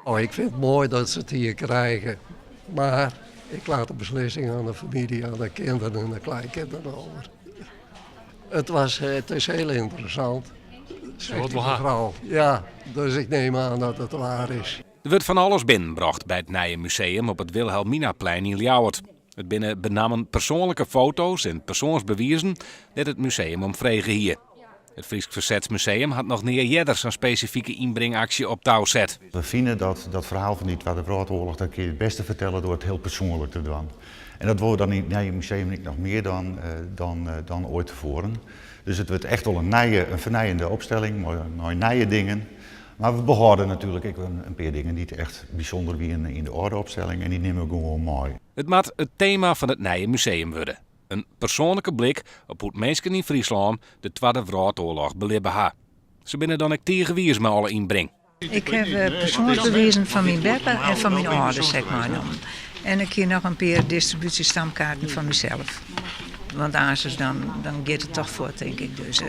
Oh, ik fyn it moai dat se it hjir krije. Mar ik lit de beslissing oan de famylje, oan de kinderen en de kleinkinderen oer. It is hiel ynteressant, seit dy mefrou. Ja, dus ik nim oan dat it waar is. Der wurdt fan alles binnenbrocht by it nije museum op it Wilhelminaplein yn Ljouwert. It binne benammen persoanlike foto's en persoansbewizen dêr't it museum om frege hie. It Frysk Fersetsmuseum hat noch nea earder sa'n spesifike ynbringaksje op tou set. We fine dat dat ferhaal fan dy Twadde Wrâldoarloch, dat kinne je it bêste fertelle troch it hiel persoanlik te dwaan. En dat wolle we dan yn it nije museum ek noch mear dwaan dan oait tefoaren. Dus it wurdt echt wol in nije, in fernijende opstelling mei nije dingen. Mar we behâlde natuerlik ek in pear dingen dy't echt bysûnder wiene yn de âlde opstelling en dy nimme we gewoan mei. It moat it tema fan it nije museum wurde. In persoanlike blik op hoe't minsken yn Fryslân de Twadde Wrâldoarloch belibbe ha. Se binne dan ek tige wiis mei alle ynbring. Ik haw persoansbewizen fan myn beppe en fan myn âlders ek meinommen. En ik hie noch in pear distribúsjestamkaarten fan mysels. Want aansens dan, dan giet it toch fuort, tink ik. Dus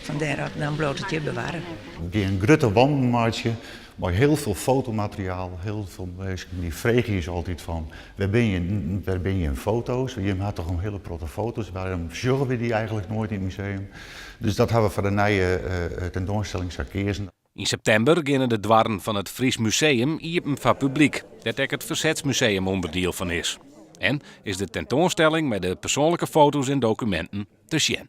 fandêr dan bliuwt it hjir bewarre. We gean grutte wanden meitsje mei hiel folle fotomateriaal. Hiel folle minsken dy freegje ús altyd fan wêr binne jim, wêr binne jim foto's? Jim ha toch in hiele protte foto's, wêrom sjogge we dy eigentlik noait yn it museum? Dus dat ha we foar de nije tentoanstelling sa keazen. Yn septimber geane de doarren fan it Fries Museum iepen foar publyk, dêr't ek it Fersetsmuseum ûnderdiel fan is. En is de tentoanstelling mei de persoanlike foto's en dokuminten te sjen.